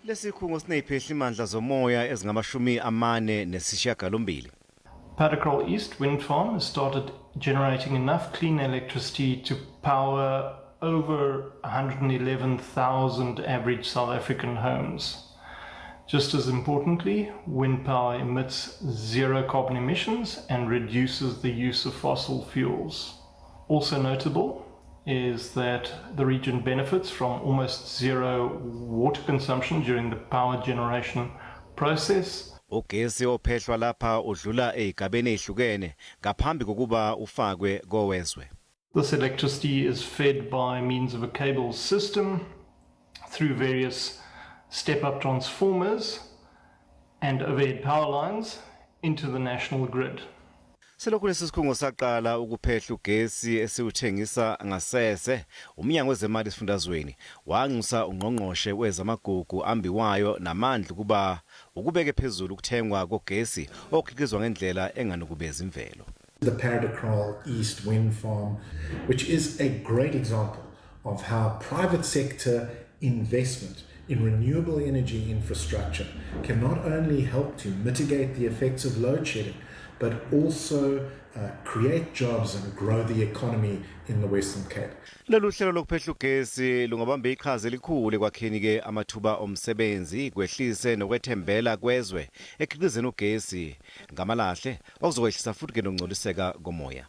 Lesikhungo sineziphehlimandla zomoya ezingama-48. Perdekraal East Wind Farm has started generating enough clean electricity to power over 111,000 average South African homes. Just as importantly, wind power emits zero carbon emissions and reduces the use of fossil fuels. Also notable is that the region benefits from almost zero water consumption during the power generation process. Ugesi ophehlwa lapha udlula ezigabeni ezihlukene ngaphambi kokuba ufakwe kowezwe. This electricity is fed by means of a cable system through various step-up transformers and overhead power lines into the national grid. Selokhu lesi sikhungo saqala ukuphehla ugesi esiwuthengisa ngasese, uMnyango wezeMali esifundazweni wanxusa ungqongqoshe wezamagugu ambiwayo namandla ukuba ukubeke phezulu ukuthengwa kogesi okhiqizwa ngendlela enganukubezi imvelo. The Perdekraal East Wind Farm, which is a great example of how private sector investment in renewable energy infrastructure can not only help to mitigate the effects of load shedding, but also create jobs and grow the economy in the Western Cape. Lolu hlelo lokuphehla ugesi lungabamba iqhaza elikhulu ekwakheni ke amathuba omsebenzi, kwehlise nokwethembela kwezwe ekukhiqizeni ugesi ngamalahle, okuzokwehlisa futhi ke nokungcoliseka komoya.